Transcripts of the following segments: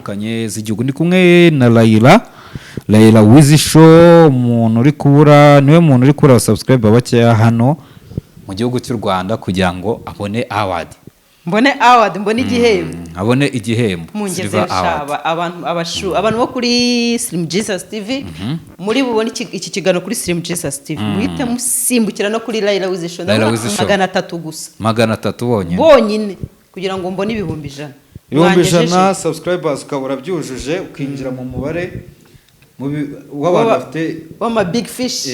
Zitandukanye z'igihugu. Ndi kumwe na Layila, Layila Wizi Show, umuntu uri kubura, niwe muntu uri kubura subscribe bakeya hano mu gihugu cy'u Rwanda kugira ngo abone award. Mbone award, mbone igihembo. Abone igihembo. Mungeze Silver Award. Shaba abantu abashu abantu bo kuri Slim Jesus TV, muri bubone iki kiganiro kuri Slim Jesus TV, muhite musimbukira no kuri Laila Wizi Show. Laila Ndabona Wizi Show. 300 gusa. 300 bonyine. Bonyine kugira ngo mbone 100,000. Ibihumbi Mwangejeje. ijana subscribers ukaba urabyujuje, ukinjira mu mubare w'abantu bafite w'ama big fish.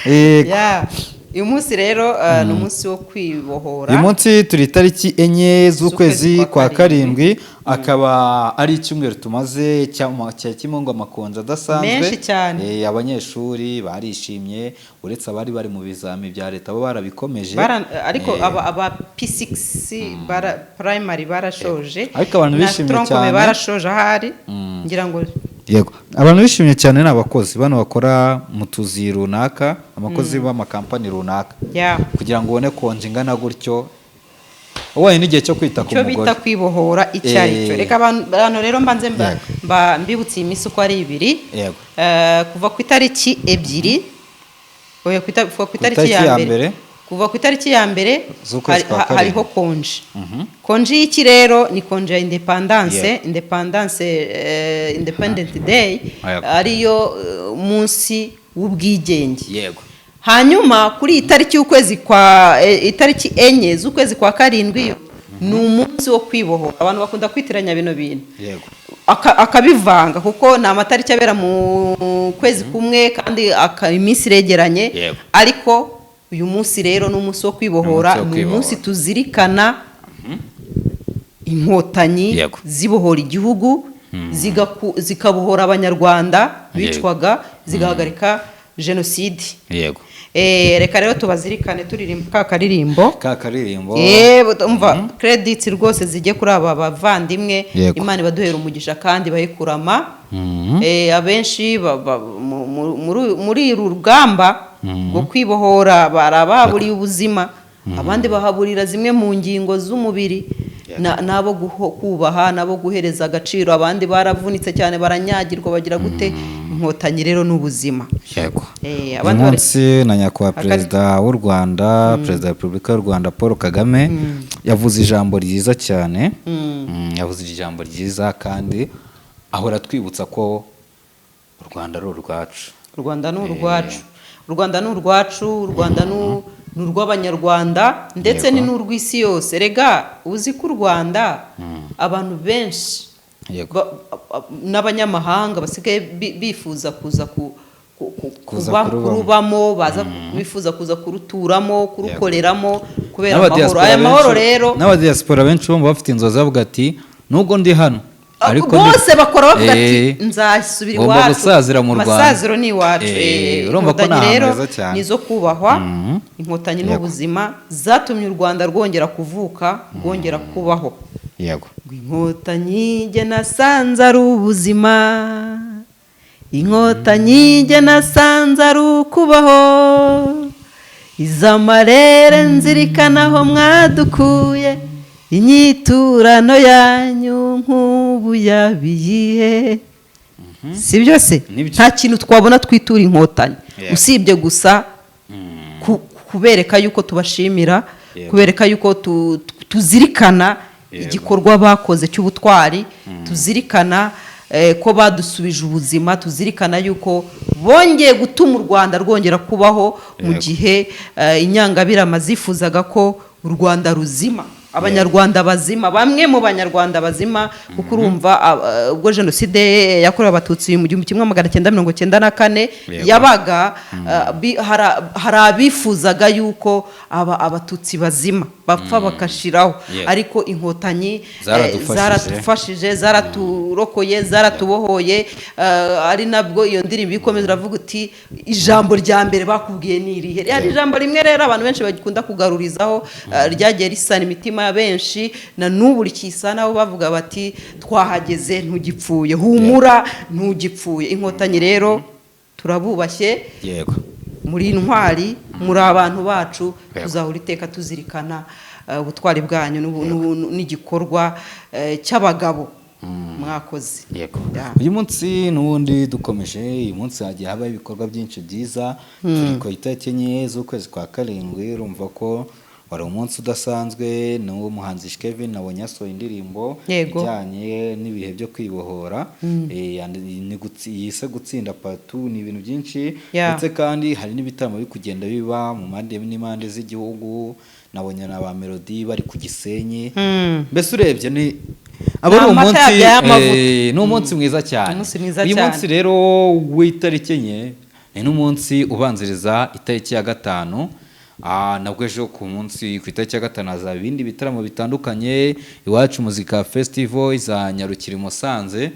Yeah. Uyu munsi rero ni umunsi wo kwibohora. Uyu munsi turi itariki 4 z'ukwezi z'ukwezi kwa kwa karindwi, akaba ari icyumweru tumaze cya kimwe ngo amakonje adasanzwe Menshi cyane. Abanyeshuri barishimye, uretse abari bari mu bizami bya leta, bo barabikomeje. Ariko aba P6 primary barashoje. Ariko abantu Na bishimye tronc commun cyane. barashoje ahari ngira ngo. Yego, abantu bishimye cyane ni abakozi bano bakora mu tuzi runaka, abakozi b'amakampani runaka, kugira ngo ubone konje ingana gutyo ubonye n'igihe cyo kwita ku Icyo mugore. bita kwibohora icyo ari cyo. Reka abantu rero mbanze mbibutse iyi minsi uko ari ibiri. Kuva ku itariki 2, oya, kuva ku itariki itariki ya ya mbere. mbere. Kuva ku itariki ya mbere z'ukwezi kwa karindwi. Hariho konje. Konje y'iki rero? Ni konje ya independence, independence, Independent Day, ariyo munsi w'ubwigenge. Hanyuma kuri iyi tariki y'ukwezi kwa itariki 4 z'ukwezi kwa karindwi ni umunsi wo kwibohora. Abantu bakunda kwitiranya bino bintu, akabivanga kuko ni amatariki abera mu kwezi kumwe kandi iminsi iregeranye. Ariko uyu munsi rero ni umunsi wo kwibohora. Ni umunsi wo Ni umunsi kwibohora. tuzirikana Inkotanyi zibohora igihugu, zikabohora Abanyarwanda bicwaga, zigahagarika jenoside. Reka rero tubazirikane turirimba ka karirimbo. Ka karirimbo. Umva, credits rwose zijye kuri aba bavandimwe. Imana ibaduhera umugisha kandi bayikurama. Abenshi muri uru rugamba rwo kwibohora barababuriye ubuzima, abandi bahaburira zimwe mu ngingo z'umubiri. N'abo kubaha, n'abo guhereza agaciro. Abandi baravunitse cyane, baranyagirwa, bagira gute. Inkotanyi rero ni ubuzima. Uyu Abandi munsi na nyakubahwa perezida w'u Rwanda, Perezida wa Repubulika y'u Rwanda Paul Kagame, yavuze ijambo ryiza cyane. Yavuze ijambo ryiza kandi ahora atwibutsa ko u Rwanda ari urwacu. U Rwanda ni urwacu, u Rwanda ni urwacu, u Rwanda ni urw'Abanyarwanda ndetse ni n'urw'isi yose. Rega uzi ko u Rwanda abantu benshi n'abanyamahanga basigaye bifuza kuza Kuza kurubamo. Kurubamo, baza bifuza kuza kuruturamo, kurukoreramo kubera amahoro. N'abadiaspora Aya mahoro benshi- rero n'abadiaspora benshi bumva bafite inzozi, bavuga ati nubwo ndi hano ariko bose bakora bavuga ati nzasubira ngomba iwacu. gusazira mu Rwanda. Amasaziro ni iwacu. Urumva ko ni Inkotanyi ahantu rero heza cyane. ni izo kubahwa. Inkotanyi ni ubuzima, zatumye u Rwanda rwongera kuvuka, rwongera kubaho. Ngo Inkotanyi jye nasanze ari ubuzima, Inkotanyi jye nasanze ari ukubaho. Iz'amarere nzirikana aho mwadukuye, inyiturano yanyu nk'ubu yabiyihe? Si byo se? Nibyo. Nta kintu twabona twitura Inkotanyi usibye gusa kubereka yuko tubashimira, kubereka yuko tuzirikana igikorwa bakoze cy'ubutwari, tuzirikana ko badusubije ubuzima, tuzirikana yuko bongeye gutuma u Rwanda rwongera kubaho mu gihe inyangabirama zifuzaga ko u Rwanda ruzima, Abanyarwanda bazima, bamwe mu Banyarwanda bazima, kuko urumva ubwo jenoside yakorewe Abatutsi mu 1994 yabaga, hari abifuzaga yuko Abatutsi bazima bapfa bagashiraho. Ariko Inkotanyi Zaradufashije. zaradufashije, zaraturokoye, zaratubohoye. Ari nabwo iyo ndirimbo ikomeza iravuga uti ijambo rya mbere bakubwiye ni irihe? Hari ijambo rimwe rero abantu benshi bakunda kugarurizaho, ryagiye risana imitima ya benshi, na n'ubu rikisa nabo, bavuga bati twahageze, ntugipfuye, humura, ntugipfuye. Inkotanyi rero turabubashye. Muri intwari, muri abantu bacu. Tuzahora iteka tuzirikana. ubutwari bwanyu n'igikorwa cy'abagabo mwakoze. Yego. Ya. Uyu munsi n'ubundi dukomeje, uyu munsi hagiye habaho ibikorwa byinshi byiza. Turi ku itariki 4 z'ukwezi kwa 7. Urumva ko wari umunsi udasanzwe n'uwo muhanzi Kevin nabonye yasohoye indirimbo ijyanye n'ibihe byo kwibohora. Yise "Gutsinda Part 2". Ni ibintu byinshi. Ndetse kandi hari n'ibitaramo biri kugenda biba mu mpande n'impande z'igihugu. Nabonye na ba Melody bari ku Gisenyi. Mbese urebye ni aba ari Ni amata umunsi yabyaye amavuta. Ni umunsi mwiza cyane. Umunsi mwiza Uyu cyane. munsi rero w'itariki 4 ni n'umunsi ubanziriza itariki ya 5. Nabwo ejo ku munsi ku itariki ya 5 hazaba ibindi bitaramo bitandukanye. Iwacu Muzika Festival izanyarukira i Musanze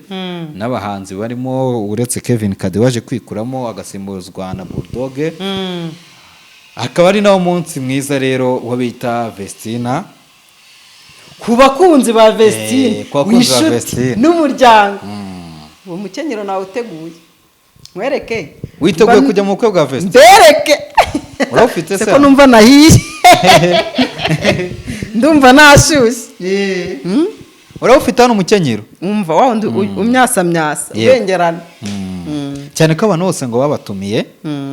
n'abahanzi barimo, uretse Kevin Kade waje kwikuramo agasimbuzwa na Bulldog. Akaba ari nawo munsi mwiza rero uwo bita Vestina. Ku bakunzi ba Vestine, Ku bakunzi ba w'inshuti Vestine. n'umuryango, uwo mukenyero nawe uteguye nkwereke. Witeguye kujya mu bukwe bwa Vestine? Mbereke. Urawufite se? Se ko numva nahiye, ndumva nashyushye. Urawufite hano umukenyero? Umva wa wundi umyasamyasa ubengerana. Cyane ko abantu bose ngo babatumiye.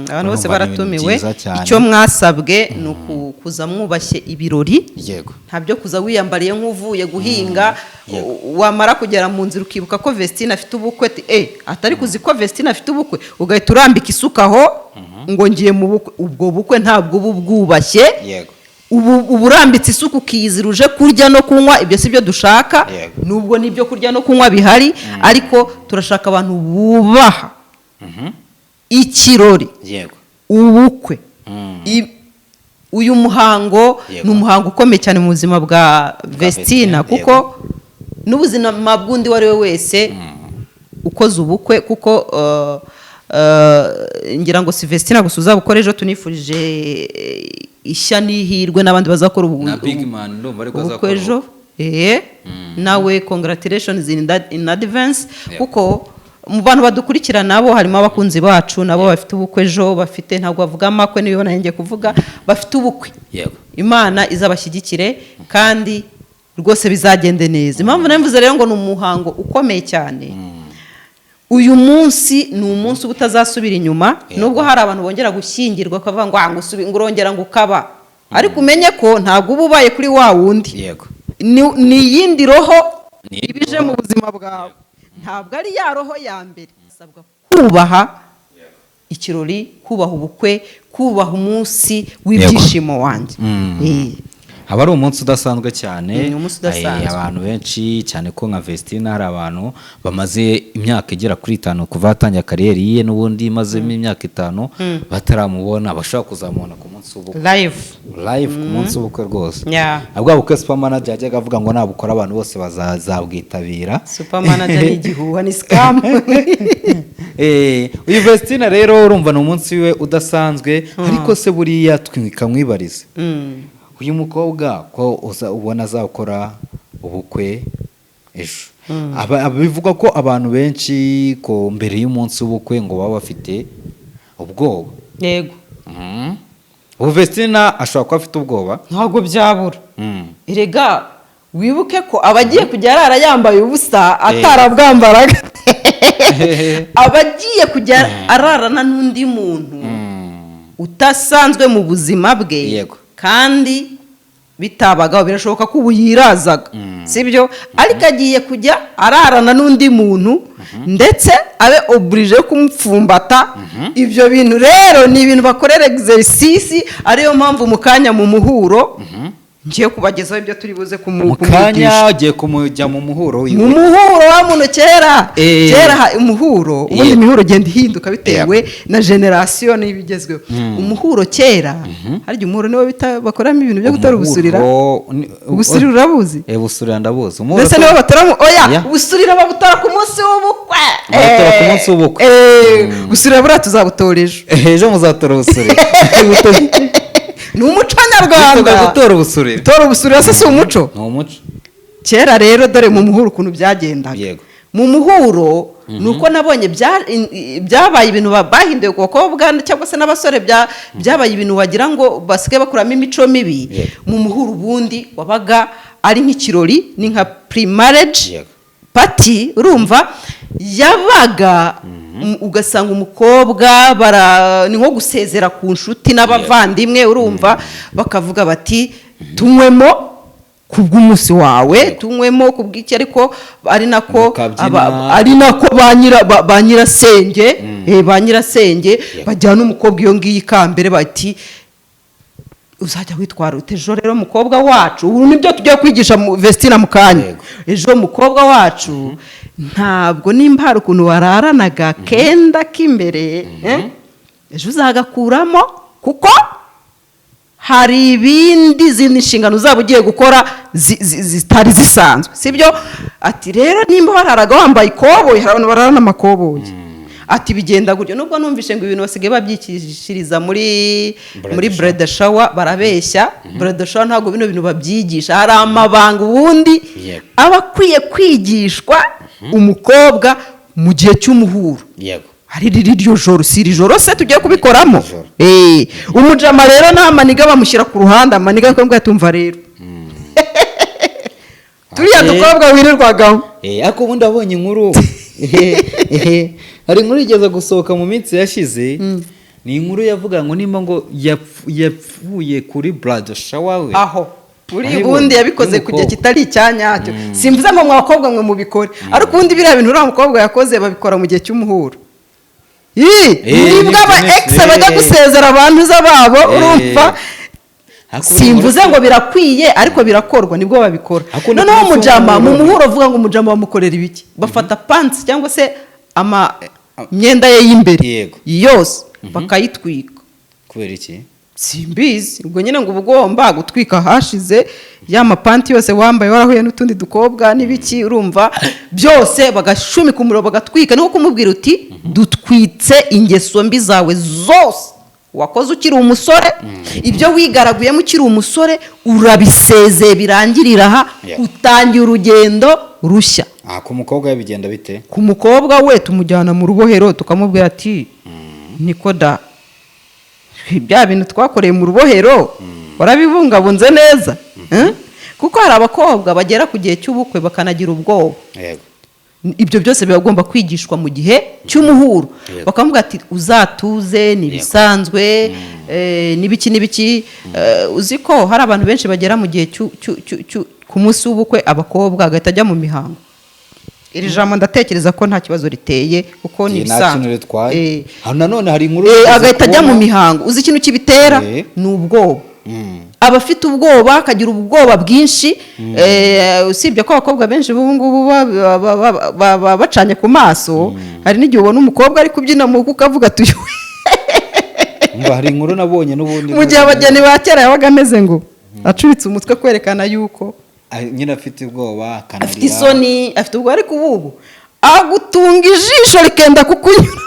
Abantu bose Urumva ni ibintu baratumiwe. byiza cyane. Icyo mwasabwe ni kuza mwubashye ibirori. Nta byo kuza wiyambariye nk'uvuye guhinga, wamara kugera mu nzira ukibuka ko Vestine afite ubukwe, ati atari kuzi ko Vestine afite ubukwe, ugahita urambika isuka aho ngo ngiye mu bukwe. Ubwo bukwe ntabwo uba ubwubashye. Ubu urambitse isuka ukiyizira uje kurya no kunywa, ibyo si byo dushaka. Nubwo n'ibyo kurya no kunywa bihari, ariko turashaka abantu bubaha ikirori, ubukwe. Uyu muhango ni umuhango ukomeye cyane mu buzima bwa Vestina, Vestina, kuko n'ubuzima bw'undi uwo ari we wese ukoze ubukwe, kuko ngira ngo si Vestina gusa uzabukora ejo. Tunifurije ishya n'ihirwe n'abandi bazakora Na Big Man ndumva ariko ubukwe azakora ejo. Nawe congratulations in advance, kuko mu bantu badukurikira nabo harimo abakunzi bacu, nabo bafite ubukwe ejo, bafite, ntabwo bavuga amakwe n'ibibona ngiye kuvuga, bafite ubukwe. Imana izabashyigikire kandi rwose bizagende neza. Impamvu nabivuze rero ngo ni umuhango ukomeye cyane, uyu munsi ni umunsi uba utazasubira inyuma. Nubwo hari abantu bongera gushyingirwa bakavuga ngo ngo ngo urongera ngo ukaba, ariko umenye ko ntabwo uba ubaye kuri wa wundi. Ni iyindi roho Ni iba ije mu buzima bwawe, ntabwo ari ya roho ya mbere. Usabwa kubaha ikirori, kubaha ubukwe, kubaha umunsi w'ibyishimo wanjye. Aba ari umunsi udasanzwe cyane. Ni umunsi udasanzwe. Abantu benshi cyane ko nka Vestina hari abantu bamaze imyaka igera kuri 5 kuva yatangira career ye, n'ubundi imazemo imyaka 5 bataramubona, bashobora kuzamubona ku munsi w'ubukwe. Live. Live ku munsi w'ubukwe rwose. Bwa bukwe Super Manager yajyaga avuga ngo nabukora abantu bose bazabwitabira. Super Manager ni igihuha, ni scam. Uyu Vestina rero urumva ni umunsi we udasanzwe. Ariko se buriya twika mwibarize, uyu mukobwa ko ubona azakora ubukwe ejo, bivugwa ko abantu benshi ko mbere y'umunsi w'ubukwe ngo baba bafite ubwoba. Yego. Ubu Vestina ashobora kuba afite ubwoba. Ntabwo byabura. Erega wibuke ko abagiye kujya arara yambaye ubusa atarabwambaraga, abagiye kujya ararana n'undi muntu utasanzwe mu buzima bwe. Kandi bitabagaho, birashoboka ko ubu yirazaga, sibyo? Ariko agiye kujya ararana n'undi muntu, ndetse abe obligé yo kumupfumbata. Ibyo bintu rero ni ibintu bakorera exercice, ariyo mpamvu mu kanya mu muhuro ngiye kubagezaho ibyo turi buze Mu kumwigisha. kanya ugiye kumujya mu muhuro wiwe. Mu muhuro wa muntu kera. Kera umuhuro ubundi, imihuro igenda ihinduka bitewe na génération n'ibigezweho. Umuhuro kera, harya umuhuro niwo bita bakoramo ibintu byo gutora ubusurira? Ubusurira urabuzi? Busurira ndabuzi. Umuhuro Ndetse nibo batoramo, oya. Ya. Ubusurira babutora ku munsi w'ubukwe. Babutora ku munsi w'ubukwe. Busurira buriya tuzabutora ejo. Ejo muzatora ubusurira. Ni umuco nyarwanda. Witwaga gutora ubusurira. Gutora ubusurira se si umuco? Ni umuco. Kera rero, dore mu muhuro ukuntu byagendaga. Mu muhuro ni uko nabonye byabaye ibintu bahinduye ku bakobwa cyangwa se n'abasore, byabaye ibintu wagira ngo basigaye bakuramo imico mibi. Mu muhuro ubundi wabaga ari nk'ikirori, ni nka pre-marriage party, urumva, yabaga ugasanga umukobwa bara ni nko gusezera ku nshuti n'abavandimwe, urumva, bakavuga bati: "Tunywemo kubw'umunsi wawe, tunywemo kubw'iki", ariko ari nako Mukabyina. Ari nako ba nyirasenge, ba nyirasenge bajyana umukobwa iyo ngiyo ikambere, bati: "Uzajya witwara ute ejo rero, mukobwa wacu?" Ubu nibyo tugiye kwigisha mu Vestina mu kanya. Ejo, mukobwa wacu, ntabwo nimba hari ukuntu wararanaga kenda k'imbere, ejo uzagakuramo, kuko hari ibindi, zindi nshingano uzaba ugiye gukora zitari zisanzwe, sibyo? Ati: "Rero nimba wararaga wambaye ikoboyi", hari abantu bararana amakoboyi, ati: "Bigenda gutyo." Nubwo numvishe ngo ibintu basigaye babyigishiriza muri Bridal. Bridal shower, barabeshya. Bridal shower ntabwo bino bintu babyigisha. Hari amabanga ubundi aba akwiye kwigishwa umukobwa mu gihe cy'umuhuro. Hari riryo joro, si iri joro se tugiye kubikoramo? Ijoro. Umujama rero n'amaniga bamushyira ku ruhande, amaniga akambwira ati: "Umva rero, turiya dukobwa wirirwagamo." Ariko ubundi abonye inkuru, hari inkuru igeze gusohoka mu minsi yashize, ni inkuru yavuga ngo nimba ngo yapfuye kuri bridal shower we. Aho uri Aho ubundi yabikoze ku gihe y'umukobwa. kitari icyanyacyo. Simvuze ngo mwa bakobwa mwe mubikore, ariko ubundi biriya bintu uriya mukobwa yakoze babikora mu gihe cy'umuhuro. Ii, nibwo aba ex bajya gusezera abantuza babo, urumva. Ariko Simvuze ngo birakwiye, ariko birakorwa, nibwo babikora. Ariko ni Noneho ku munsi umujama mu w'umuhuro. muhuro, avuga ngo umujama bamukorera ibiki? Bafata pants cyangwa se ama myenda ye y'imbere yose bakayitwika. Kubera iki? Simbizi, ubwo nyine ngo uba ugomba gutwika hashize ya mapanti yose wambaye warahuye n'utundi dukobwa n'ibiki, urumva, byose bagashumika umuriro bagatwika. Ni kumubwira uti: "Dutwitse ingeso mbi zawe zose wakoze ukiri umusore, ibyo wigaraguyemo ukiri umusore urabisezeye, birangirira aha." Utangiye urugendo rushya. Ah, ku mukobwa we bigenda bite? Ku mukobwa we tumujyana mu rubohero, tukamubwira ati: "Niko da, bya bintu twakoreye mu rubohero warabibungabunze neza?" Eh? Kuko hari abakobwa bagera ku gihe cy'ubukwe bakanagira ubwoba. Ibyo byose biba bigomba kwigishwa mu gihe cy'umuhuro. Bakavuga ati: "Uzatuze, ni ibisanzwe, n'ibiki n'ibiki." Uzi ko hari abantu benshi bagera mu gihe ku munsi w'ubukwe, abakobwa agahita ajya mu mihango. Iri jambo ndatekereza ko nta kibazo riteye, kuko ni Nta kintu ibisanzwe. ritwaye. Hano nanone hari inkuru Eh, nigeze agahita ajya mu kubona. mihango. Uzi ikintu kibitera? Ni ubwoba. Aba afite ubwoba, akagira ubwoba bwinshi. Usibye ko abakobwa benshi b'ubu ngubu bacanye ku maso, hari n'igihe ubona umukobwa ari kubyina mu bukwe ukavuga ati: "Uyu." Umva, hari inkuru nabonye n'ubundi. Mu gihe abageni ba kera yabaga ameze ngo acuritse umutwe, kwerekana yuko Ah, nyine afite ubwoba, akanarira. Afite isoni, afite ubwoba, ariko ubu agutunga ijisho rikenda kukunyura.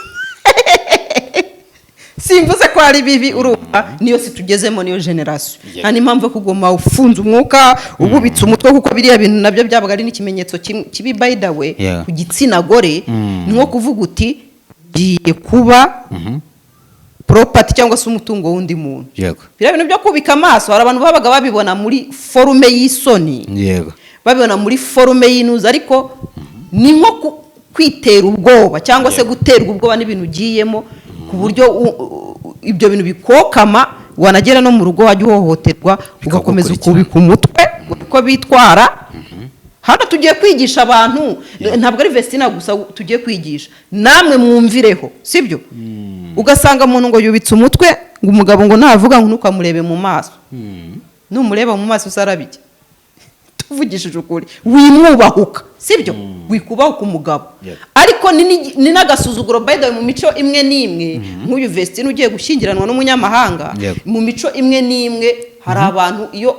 Simvuze ko ari bibi, urumva, niyo si tugezemo, niyo génération. Nta n'impamvu yo kuguma ufunze umwuka, ububitse umutwe, kuko biriya bintu nabyo byabaga ari n'ikimenyetso kibi, by the way, ku gitsina gore. Ni nko kuvuga uti: "Ngiye kuba property cyangwa se umutungo w'undi muntu." Biriya bintu byo kubika amaso, hari abantu babaga babibona muri forme y'isoni, babibona muri forme y'inuza, ariko ni nko kwitera ubwoba cyangwa se guterwa ubwoba n'ibintu ugiyemo, ku buryo ibyo bintu bikokama, wanagera no mu rugo wajya uhohoterwa, ugakomeza Bikagukurikirana. ukubika umutwe uko bitwara. Hano tugiye kwigisha abantu, ntabwo ari Vestina gusa tugiye kwigisha, namwe mwumvireho, sibyo? Ugasanga umuntu ngo yubitse umutwe, ngo umugabo ngo navuga ngo ntukamurebe mu maso. Numureba mu maso usarabijya, tuvugishije ukuri, wimwubahuka, sibyo? Wikubahuka umugabo. Ariko ni n'agasuzuguro, by the way, mu mico imwe n'imwe, nk'uyu Vestine ugiye gushyingiranwa n'umunyamahanga, mu mico imwe n'imwe hari abantu iyo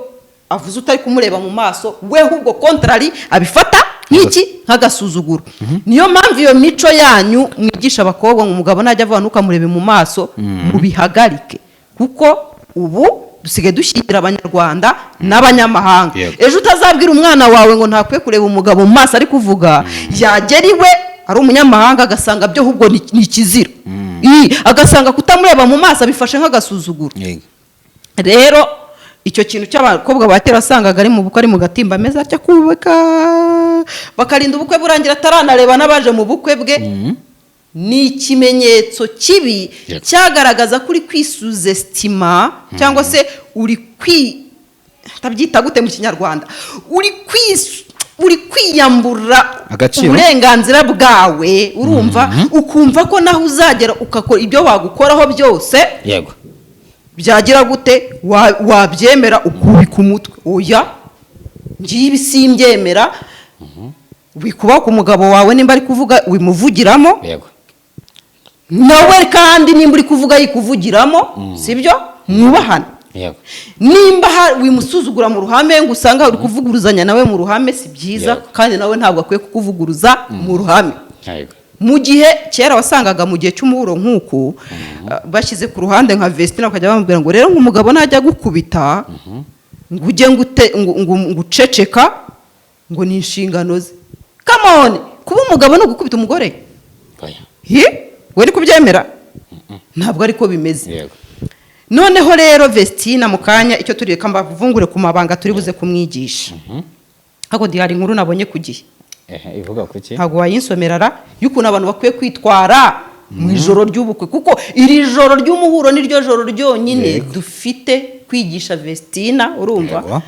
avuze utari kumureba mu maso, we ahubwo contraire abifata nk'iki? Nk'agasuzuguro. Niyo mpamvu iyo mico yanyu mwigisha abakobwa ngo umugabo najya avuga ntukamurebe mu maso, mubihagarike, kuko ubu dusigaye dushyingira Abanyarwanda n'abanyamahanga. Ejo utazabwira umwana wawe ngo ntakwiye kureba umugabo mu maso ari kuvuga, yagera iwe ari umunyamahanga agasanga byo ahubwo ni ikizira. Agasanga kutamureba mu maso abifashe nk'agasuzuguro. Rero icyo kintu cy'abakobwa ba kera wasangaga ari mu bukwe, ari mu gatimba, ameze atya, kubaka bakarinda ubukwe burangira ataranareba n'abaje mu bukwe bwe, ni ikimenyetso kibi cyagaragaza ko uri kwisous-estima, cyangwa se uri kwi, ndabyita gute mu Kinyarwanda, uri kwiyambura Agaciro. uburenganzira bwawe. Urumva, ukumva ko naho uzagera ugakora ibyo wagukoraho byose, byagira gute, wabyemera ukubika umutwe. Oya, ngiye ibi simbyemera. Wikubaho ku mugabo wawe, nimba ari kuvuga wimuvugiramo. Nawe kandi nimba uri kuvuga yikuvugiramo, sibyo? Mwubahane. Nimba wimusuzugura mu ruhame, ngo usanga uri kuvuguruzanya nawe mu ruhame, si byiza. Kandi nawe ntabwo akwiye kukuvuguruza mu ruhame. Mu gihe kera wasangaga mu gihe cy'umuhuro nk'uku, bashyize ku ruhande nka Vestina, bakajya bamubwira ngo rero nk'umugabo najya gukubita ngo ujye ngo uceceka, ngo ni inshingano ze. Come on, kuba umugabo ni ugukubita umugore? Oya. Hi? We ni kubyemera? Ntabwo ariko bimeze. Noneho rero Vestina, mu kanya icyo turi, reka mbavungure ku mabanga turi buze kumwigisha. Ariko hari inkuru nabonye ku gihe. Ehe, ivuga kuki? Ntabwo wayinsomera ra, y'ukuntu abantu bakwiye kwitwara mu ijoro ry'ubukwe, kuko iri joro ry'umuhuro niryo joro ryonyine dufite kwigisha Vestina, urumva?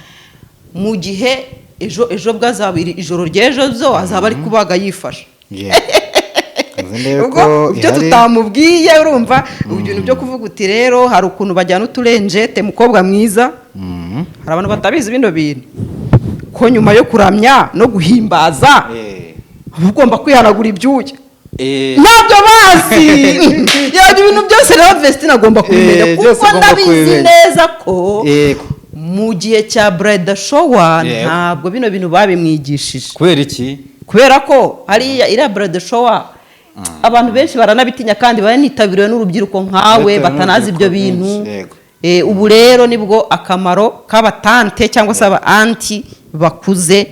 Mu gihe ejo bwazaba ijoro ry'ejo zo azaba ari kubaga yifashe. Nzi ndebe Ubwo ko ibyo ihari. tutamubwiye, urumva, ibintu byo kuvuga uti rero hari ukuntu bajyana uturenjete, mukobwa mwiza. Hari abantu batabizi bino bintu, ko nyuma yo kuramya no guhimbaza uba ugomba kwihanagura ibyuya. Ntabyo bazi. Yaba ibintu byose rero Vestina agomba kubimenya, Byose kuko agomba ndabizi kubimenya. neza ko mu gihe cya bridal shower ntabwo bino bintu babimwigishije. Kubera iki? Kubera ko hariya iriya bridal shower abantu benshi baranabitinya, kandi baranitabiriwe n'urubyiruko nkawe Bitewe batanazi ibyo n'urubyiruko bintu. rwinshi, yego. Ubu rero nibwo akamaro k'abatante cyangwa se aba aunty bakuze,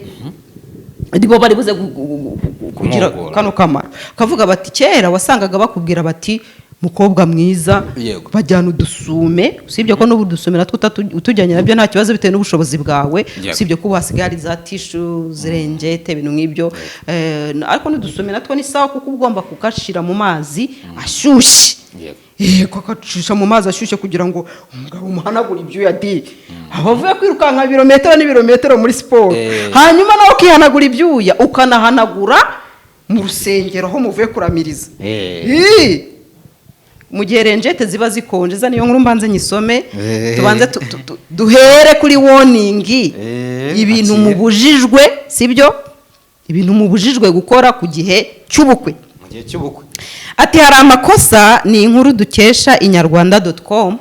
nibo bari buze kugira Kumuhugura. kano kamaro. Kavuga bati kera wasangaga bakubwira bati mukobwa mwiza, bajyana udusume, usibye ko n'ubu udusume natwo utujyanye nabyo nta kibazo bitewe n'ubushobozi bwawe, usibye ko ubu hasigaye hari za tissue zirengete, ibintu nk'ibyo. Ariko n'udusume natwo ni sawa, kuko uba ugomba kugashira mu mazi ashyushye. Kakacisha mu mazi ashyushye kugira ngo umugabo umuhanagure ibyuya di, aba avuye kwirukanka ibirometero n'ibirometero muri siporo. Hanyuma nawe ukihanagura ibyuya, ukanahanagura mu rusengero aho muvuye kuramiriza. Mu gihe lingette ziba zikonje, za niyo nkuru mbanze nyisome. Tubanze duhere kuri warning, ibintu akire. mubujijwe, sibyo? Ibintu mubujijwe gukora ku gihe cy'ubukwe. Mu gihe cy'ubukwe. Ati hari amakosa, ni inkuru dukesha inyarwanda.com.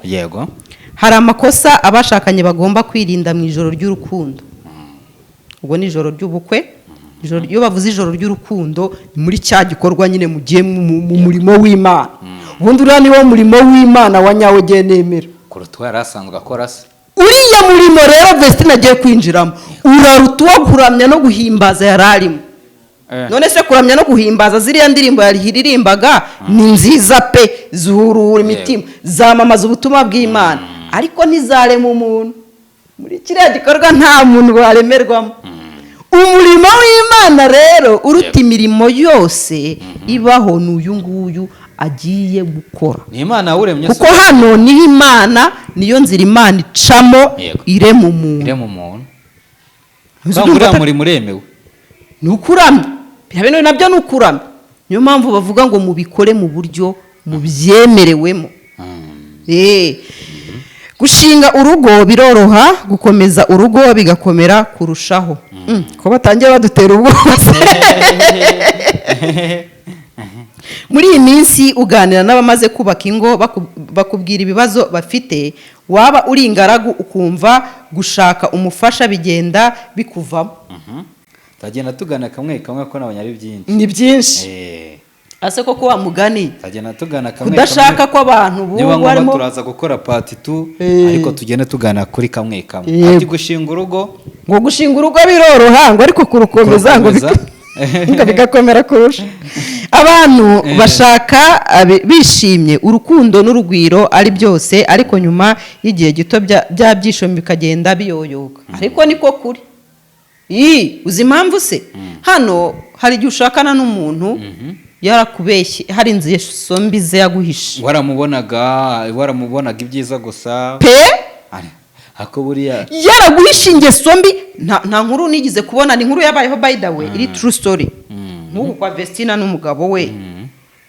Hari amakosa abashakanye bagomba kwirinda mu ijoro ry'urukundo. Ubwo ni ijoro ry'ubukwe. Iyo bavuze ijoro ry'urukundo, ni muri cya gikorwa nyine mugiye mu murimo w'Imana. Ubundi uriya niwo murimo w'Imana wa nyawo ugiye nemera. Kuruta uwo yari asanzwe akora se? Uriya murimo rero Vestina agiye kwinjiramo uraruta uwo kuramya no guhimbaza yari arimo. None se kuramya no guhimbaza, ziriya ndirimbo yaririmbaga ni nziza pe, zuhurura imitima, zamamaza ubutumwa bw'Imana, ariko ntizarema umuntu. Muri kiriya gikorwa nta muntu waremerwamo. Umurimo w'Imana rero uruta imirimo yose ibaho ni uyu nguyu agiye gukora. Ni Imana yawuremye se? Kuko hano niho Imana, niyo nzira Imana icamo irema umuntu. Irema umuntu. Uzi Urumva ndumva uriya murimo uremewe. Ni ukuramya, biriya bintu nabyo ni ukuramya. Niyo mpamvu bavuga ngo mubikore mu buryo mubyemerewemo. Gushinga urugo biroroha, gukomeza urugo bigakomera kurushaho. Ko batangiye badutera ubwoba se? Muri iyi minsi uganira n'abamaze kubaka ingo, bakubwira ibibazo bafite. Waba uri ingaragu ukumva gushaka umufasha bigenda bikuvamo. Tugenda tugana kamwe kamwe ko nabonye ari byinshi. Ni byinshi. Ase koko wa mugani, Tugenda tugana kamwe kudashaka kamwe. ko abantu Niba bubu ngombwa barimo turaza gukora part 2, ariko tugende tugana kuri kamwe kamwe. Ati gushinga urugo Ngo gushinga urugo biroroha, ngo ariko kurukomeza ngo Kurukomeza. ngo bigakomera kurusha. Abantu bashaka bishimye, urukundo n'urugwiro ari byose, ariko nyuma y'igihe gito bya byishimo bikagenda biyoyoka. Ariko niko kuri. Ii, uzi impamvu se? Hano hari igihe ushakana n'umuntu yarakubeshye, hari ingeso mbi ze yaguhishe. Waramubonaga ibyiza gusa. Pe. Ako buriya Yaraguhishe ingeso mbi. Nta nkuru nigeze kubona, ni inkuru yabayeho, by the way, iri true story, nk'ubu kwa Vestina n'umugabo we.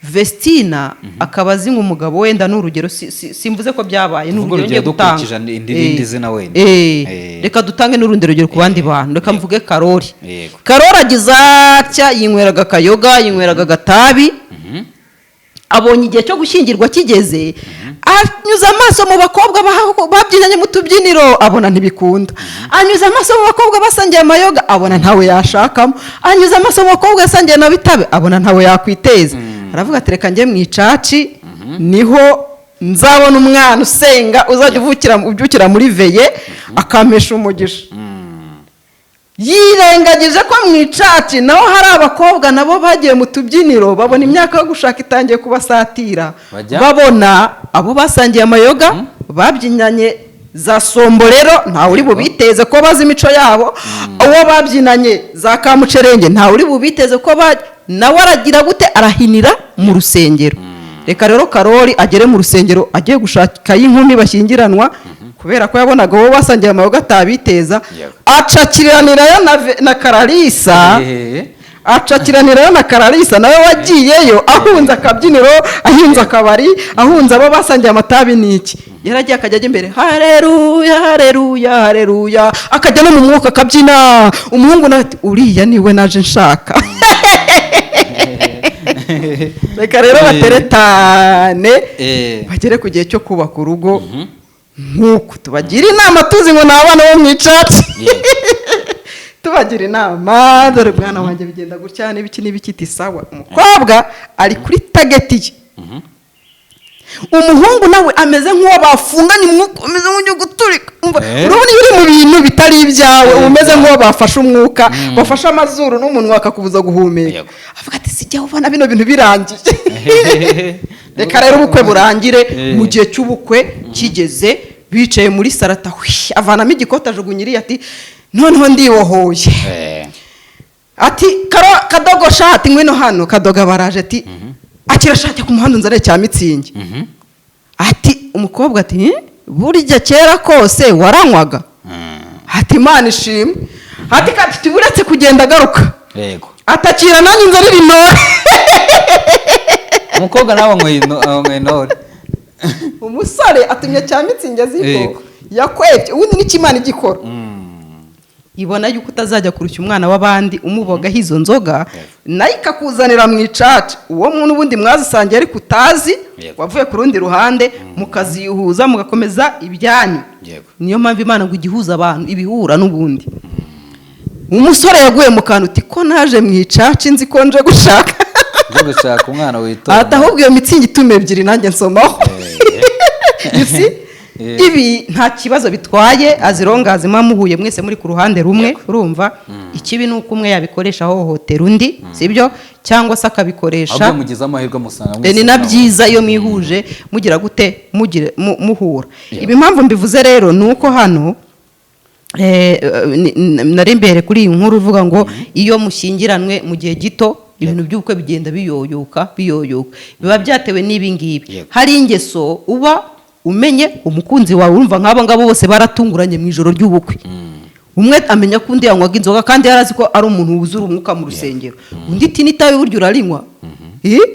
Vestina akaba azi ngo umugabo wenda, ni urugero, simvuze ko byabaye, ni Tuvuge urugero ngiye urugero gutanga. dukurikije irindi zina wenda. Reka dutange n'urundi rugero ku bandi bantu, reka mvuge Karori. Karori agize atya, yinyweraga akayoga, yinyweraga agatabi, abonye igihe cyo gushyingirwa kigeze, anyuze amaso mu bakobwa babyinanye mu tubyiniro, abona ntibikunda. Anyuze amaso mu bakobwa basangiye amayoga, abona ntawe yashakamo. Anyuze amaso mu bakobwa yasangiye na bitabe, abona ntawe yakwiteza. Aravuga ati: "Reka njye mu ichurch, niho nzabona umwana usenga, uzajya ubyukira muri veillée, akampesha umugisha." Yirengagije ko mu ichurch naho hari abakobwa nabo bagiye mu tubyiniro, babona imyaka yo gushaka itangiye kubasatira. Bajya? Babona abo basangiye amayoga, babyinanye za somborero, ntawe uri bubiteze ko bazi imico yabo. Uwo babyinanye za kamucerenge, ntawe uri bubiteze ko nawe aragira gute? Arahinira mu rusengero. Reka rero Karori agere mu rusengero agiye gushaka inkumi bashyingiranwa, kubera ko yabonaga uwo basangiye amayoga atabiteza. Acakiranirayo na Kararisa. Acakiranirayo na Kararisa, nawe wagiyeyo ahunze akabyiniro, ahinze akabari, ahunze abo basangiye amatabi n'iki. Yaragiye, akajya ajya imbere: "Hareruya, hareruya, hareruya!" Akajya no mu mwuka, akabyina. Umuhungu nawe ati: "Uriya niwe naje nshaka." Reka rero bateretane, bagere ku gihe cyo kubaka urugo, nk'uko tubagira inama, tuzi ngo ni abana bo mu ichurch. Tubagira inama: "Dore mwana wanjye, bigenda gutya n'ibiki n'ibiki." Iti: "Sawa." Umukobwa ari kuri target ye, umuhungu nawe ameze nk'uwo bafunganye umwuka, umeze nk'ugiye guturika. Umva, urabona iyo uri mu bintu bitari ibyawe, uba umeze nk'uwo bafashe umwuka, bafashe amazuru n'umunwa, bakakubuza guhumeka. Avuga ati: "Sijya ubona bino bintu birangiye, reka rero ubukwe burangire." Mu gihe cy'ubukwe kigeze, bicaye muri sarata, hwi, avanamo igikoti, ajugunya iriya, ati: "Noneho ndibohoye." Ati: "Karo kadogo shati, ngwino hano." Kadoga baraje, ati: "Akira shati ku muhanda, unzanire cya Mützig." Ati umukobwa ati: "Eh, burya kera kose waranywaga?" Ati: "Imana ishimwe." Ati: "Kati uretse kugenda agaruka." Atakira nanjye nzanire intore. Umukobwa nawe anyweye intore. Umusore atumye cya Mützig, azi ko yakwebye. Ubundi nicyo Imana igikora, ibona yuko utazajya kurushya umwana w'abandi umubogaho izo nzoga, nayo ikakuzanira mu ichurch uwo muntu ubundi mwazisangiye ariko utazi, wavuye ku rundi ruhande, mukazihuza, mugakomeza ibyanyu. Niyo mpamvu Imana ngo igihuza abantu ibihura. N'ubundi umusore yaguye mu kantu, uti: "Ko naje mu ichurch nzi ko nje gushaka?" Nje gushaka umwana witonda. Ati: "Ahubwo iyo Mützig ituma ebyiri, nanjye nsomaho." You see? Ibi nta kibazo bitwaye azirongazi muhuye mwese muri ku ruhande rumwe. Urumva, ikibi ni uko umwe yabikoresha ahohotera undi, sibyo? Cyangwa se akabikoresha Ahubwo mugize amahirwe musanga Ni na byiza iyo mwihuje, mugira gute, mugira muhura. Ibi impamvu mbivuze rero ni uko hano nari mbere kuri iyi nkuru ivuga ngo iyo mushyingiranwe mu gihe gito, ibintu by'ubukwe bigenda biyoyoka, biyoyoka, biba byatewe n'ibi ngibi. Hari ingeso uba umenye umukunzi wawe. Urumva, nk'abo ngabo bose baratunguranye mu ijoro ry'ubukwe. Umwe amenya ko undi yanywaga inzoga kandi yari azi ko ari umuntu wuzura umwuka mu rusengero. Undi iti: "N'itabi burya urarinywa?"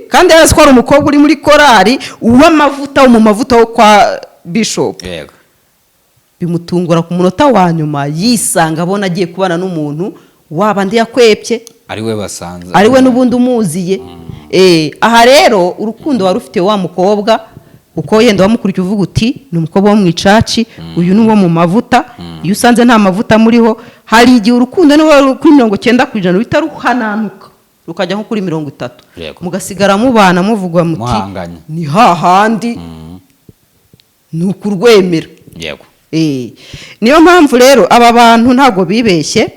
Kandi yari azi ko ari umukobwa uri muri korari w'amavuta, wo mu mavuta wo kwa bishop. Bimutungura ku munota wa nyuma, yisanga abona agiye kubana n'umuntu waba andi yakwepye, ari we basanze, ari we n'ubundi umuziye. Aha rero urukundo wari ufite wa mukobwa, uko yenda wamukurikiye uvuga uti: "Ni umukobwa wo mu ichurch, uyu ni uwo mu mavuta." Iyo usanze nta mavuta amuriho, hari igihe urukundo niba ruri kuri 90% ruhita ruhananuka. rukajya nko kuri 30, mugasigara mubana muvugwa muti Muhanganye. Ni hahandi ni ukurwemera. Niyo mpamvu rero aba bantu ntabwo bibeshye.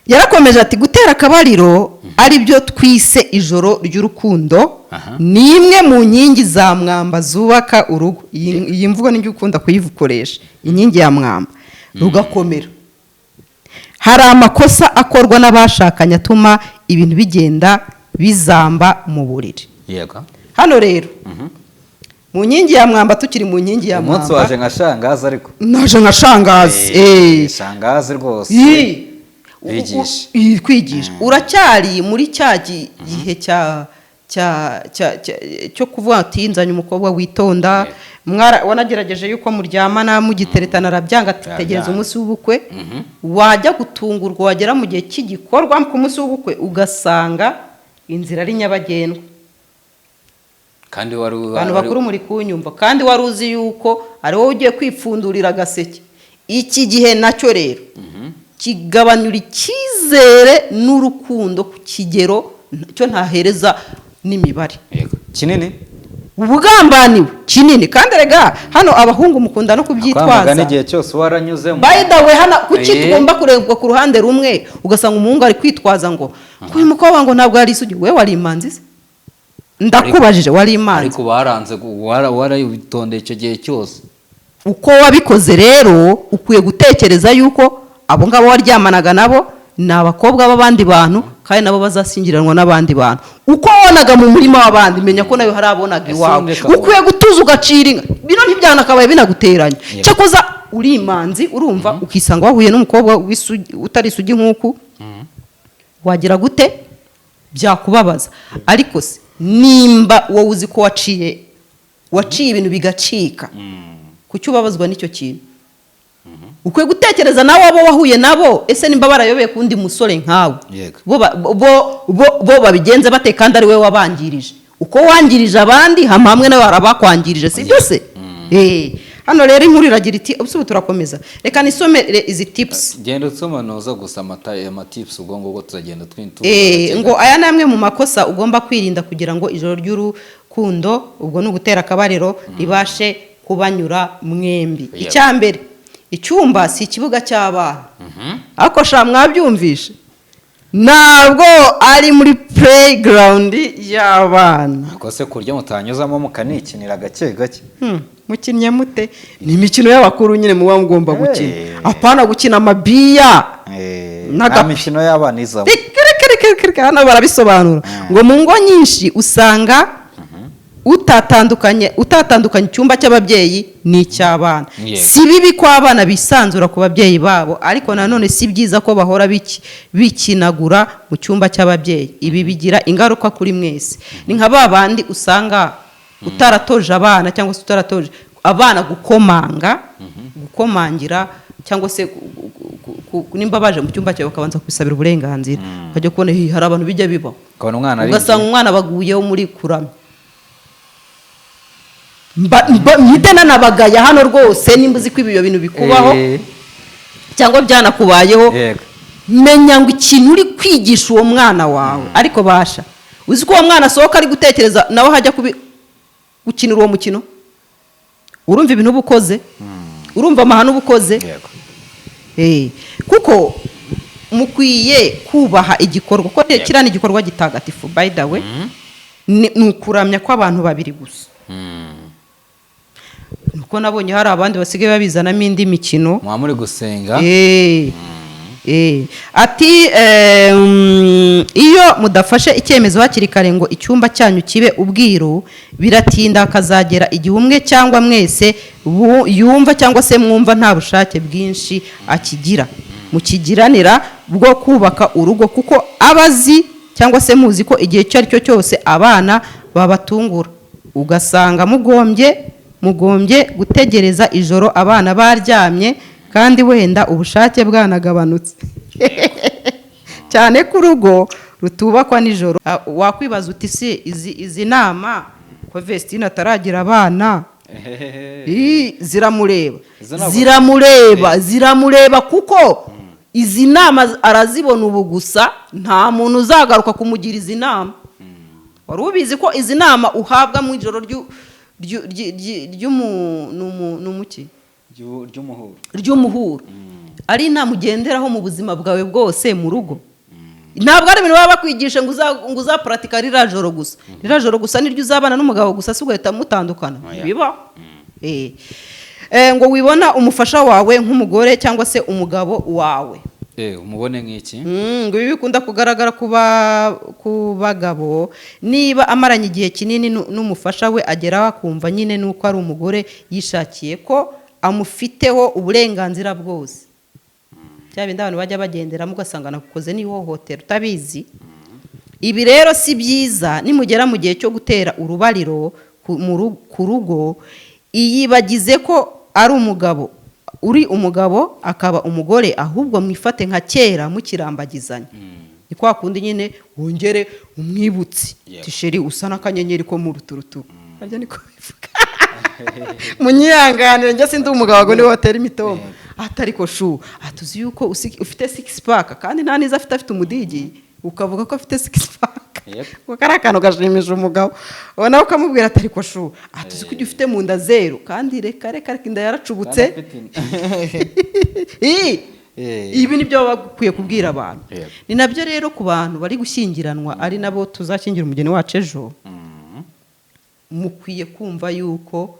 Yarakomeje ati: "Gutera akabariro, ari byo twise ijoro ry'urukundo, ni imwe mu nkingi za mwamba zubaka urugo." Iyi mvugo nijya ukunda kuyikoresha, inkingi ya mwamba, rugakomera. Hari amakosa akorwa n'abashakanye atuma ibintu bigenda bizamba mu buriri. Hano rero mu nkingi ya mwamba, tukiri mu nkingi ya Umunsi mwamba. Waje nka shangazi ariko. Naje nka shangazi. Shangazi rwose. Bigisha. Kwigisha. Uracyari muri cya gihe cya cyo kuvuga ati: "Nzanye umukobwa witonda." Wanagerageje yuko muryamana mugiteretana, arabyanga ati: "Tegereza Arabyanga. umunsi w'ubukwe." Wajya gutungurwa, wagera mu gihe cy'igikorwa ku munsi w'ubukwe, ugasanga inzira ari nyabagendwa. Kandi wari Abantu bakuru muri kunyumva, kandi wari uzi yuko ari wowe ugiye kwipfundurira agaseke. Iki gihe nacyo rero kigabanyura icyizere n'urukundo ku kigero cyo ntahereza n'imibare. Kinini. Ubugambaniwe kinini. Kandi rega hano abahungu mukunda no Kwamagana kubyitwaza. igihe cyose waranyuzemo. By the way, hano kuki tugomba kurebwa ku ruhande rumwe? Ugasanga umuhungu ari kwitwaza ngo uyu mukobwa ngo ntabwo yari isugi. We wari imanzi se? Ndakubajije, wari imanzi? Ariko baranze warabitondeye icyo gihe cyose. Uko wabikoze rero, ukwiye gutekereza yuko abo ngabo waryamanaga nabo ni abakobwa b'abandi bantu, kandi nabo bazashyingiranwa n'abandi bantu. Uko wabonaga mu murima w'abandi, menya ko nawe hari abonaga Ese iwawe. ubundi Ukwiye gutuza ugacira inka. Bino ntibyanakabaye binaguteranya. Cyakoza uri imanzi, urumva, ukisanga wahuye n'umukobwa utari isugi nk'uku, wagira gute? Byakubabaza. Ariko se nimba wowe uzi ko waciye ibintu bigacika, kuki ubabazwa n'icyo kintu? Ukwiye gutekereza nawe abo wahuye nabo. Ese nimba barayobeye ku wundi musore nkawe, bo babigenze bate kandi ari wowe wabangirije? Uko wangirije abandi, hama hamwe nawe harabakwangirije, si byo se? Hano rero inkuru iragira iti, ubu turakomeza, reka nisomere izi tips. Genda usoma noza gusa amatips, ubwo ngubwo tuzagenda twintu. Ngo aya ni amwe mu makosa ugomba kwirinda kugira ngo ijoro ry'urukundo, ubwo ni ugutera akabariro, ribashe kubanyura mwembi. Icya mbere, icyumba si ikibuga cy'abana. Ariko sha, mwabyumvishe, ntabwo ari muri playground y'abana. Ariko se kurya mutanyuzamo mukanikinira gake gake? Mukinnye mute? Ni imikino y'abakuru nyine muba mugomba gukina, apana gukina amabiya. Nta mikino y'abana izamo. Reka, reka, reka, reka, reka, hano barabisobanura ngo mu ngo nyinshi usanga utatandukanye icyumba cy'ababyeyi n'icy'abana. Si bibi ko abana bisanzura ku babyeyi babo, ariko nanone si byiza ko bahora bikinagura mu cyumba cy'ababyeyi. Ibi bigira ingaruka kuri mwese. Ni nka ba bandi usanga utaratoje abana, cyangwa se utaratoje abana gukomanga, gukomangira, cyangwa se nimba baje mu cyumba cyawe bakabanza kubisabira uburenganzira. Ukajya kubona, "Hi, hari abantu bijya bibaho." Ukabona umwana ari Ugasanga umwana baguyeho muri kuramya. Mpite nanabagaya hano rwose. Nimba uzi ko ibyo bintu bikubaho cyangwa byanakubayeho, menya ngo ikintu uri kwigisha uwo mwana wawe. Ariko basha, uzi ko uwo mwana asohoka ari gutekereza nawe hajya gukinira uwo mukino? Urumva ibintu uba ukoze, urumva amahano uba ukoze. Kuko mukwiye kubaha igikorwa, kuko kiriya ni igikorwa gitagatifu. By the way, ni ukuramya kw'abantu babiri gusa. Nuko nabonye hari abandi basigaye babizanamo indi mikino. Muba muri gusenga. Ati iyo mudafashe icyemezo hakiri kare ngo icyumba cyanyu kibe ubwiru, biratinda hakazagera igihe umwe cyangwa mwese yumva cyangwa se mwumva nta bushake bwinshi akigira mukigiranira bwo kubaka urugo, kuko aba azi cyangwa se muzi ko igihe icyo ari cyo cyose abana babatungura, ugasanga mugombye gutegereza ijoro abana baryamye, kandi wenda ubushake bwanagabanutse cyane ko urugo rutubakwa nijoro. Wakwibaza uti: "Si izi nama ko Vestine ataragira abana?" Ii, ziramureba. Izo ntabwo- Ziramureba, ziramureba, kuko Izi nama arazibona ubu gusa, nta muntu uzagaruka kumugira izi nama. Wari ubizi ko izi nama uhabwa mu ijoro ry'umuki Ry'umuhuro. Ry'umuhuro, ari inama ugenderaho mu buzima bwawe bwose mu rugo. Ntabwo ari ibintu baba bakwigisha ngo uzapuratika ririya joro gusa. Ririya joro gusa niryo uzabana n'umugabo gusa, si ugahita mutandukana? Oya. Bibaho. Ngo wibona umufasha wawe nk'umugore cyangwa se umugabo wawe. Umubone nk'iki? Ngo ibi bikunda kugaragara ku bagabo. Niba amaranye igihe kinini n'umufasha we, ageraho akumva nyine nuko ari umugore yishakiye, ko amufiteho uburenganzira bwose. Bya bindi abantu bajya bagenderamo, ugasanga nakukoze n'ihohotera utabizi. Ibi rero si byiza. Nimugera mu gihe cyo gutera urubariro ku rugo, iyibagize ko ari umugabo, uri umugabo akaba umugore, ahubwo mwifate nka kera mukirambagizanya. Ni kwa kundi nyine wongere umwibutse. Tisheri, usa n'akanyenyeri ko mu ruturuturu. Harya niko bivuga? Munyihanganire, njye sindi umugabo ngo niwe watera imitoma. Atari ko shu atuzi yuko ufite six pack, kandi nta nizo afite, afite umudigi, ukavuga ko afite six pack. Kuko ari akantu gashimisha umugabo. Ubona ukamubwira ati: "Ariko shu atuzi ko ujya ufite mu nda zero, kandi reka reka reka, inda yaracubutse." Kandi afite inda. Ibi nibyo baba bakwiye kubwira abantu. Ni nabyo rero ku bantu bari gushyingiranwa, ari nabo tuzashyingira umugeni wacu ejo, mukwiye kumva yuko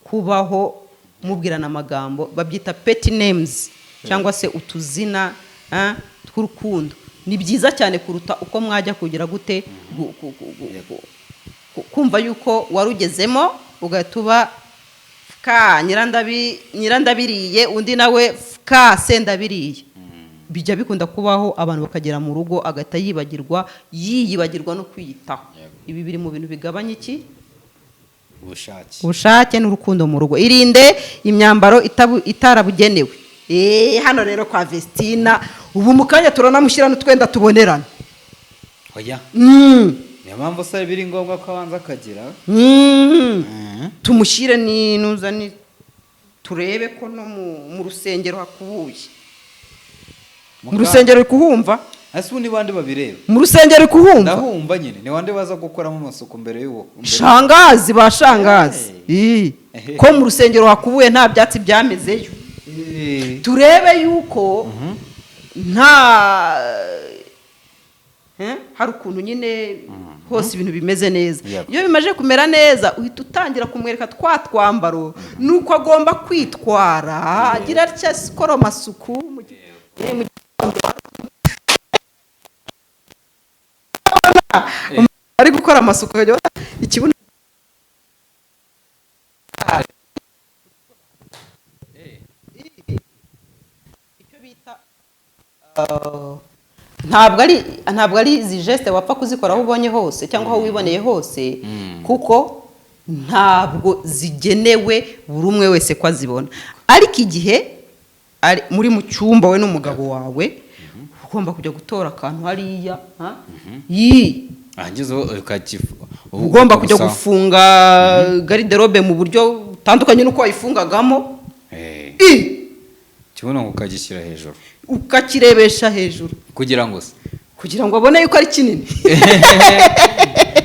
kubaho mubwirana amagambo babyita pet names cyangwa se utuzina tw'urukundo ni byiza cyane kuruta uko mwajya kugira gute kumva yuko warugezemo ugahita uba ka nyirandabiriye, undi nawe ka sendabiriye. Bijya bikunda kubaho, abantu bakagera mu rugo agahita yibagirwa, yiyibagirwa no kwiyitaho. Ibi biri mu bintu bigabanya iki? Ubushake. Ubushake n'urukundo mu rugo. Irinde imyambaro itarabugenewe. Hano rero kwa Vestina ubu mu kanya turanamushyira n'utwenda tubonerana. Oya. Niyo mpamvu se biri ngombwa ko abanza akagira Tumushyire n'inuza ni turebe ko no mu rusengero hakubuye. Mu rusengero uri kuhumva? Ese ubu ni bande babireba? Mu rusengero uri kuhumva? Ndahumva nyine. Ni bande baza gukoramo amasuku mbere y'uwo Shangazi, ba shangazi. Hey. Ko mu rusengero hakubuye, nta byatsi byamezeyo. Turebe yuko nta hari ukuntu nyine hose ibintu bimeze neza. Iyo bimaze kumera neza, uhita utangira kumwereka twa twambaro nuko agomba kwitwara, agira atya, akora amasuku mu gitondo ari gukora amasuku, akajya abona ikibuno. Icyo bita ntabwo ari izi geste wapfa kuzikora aho ubonye hose cyangwa aho wiboneye hose, kuko ntabwo zigenewe buri umwe wese ko azibona. Ariko igihe ari muri mu cyumba we n'umugabo wawe, ugomba kujya gutora akantu hariya, ha? Yii. Ahangize ukakifu. Ugomba kujya gufunga garde-robe mu buryo butandukanye n'uko wayifungagamo. I! Kibuno ukagishyira hejuru. Ukakirebesha hejuru. Kugira ngo se? Kugira ngo abone yuko ari kinini.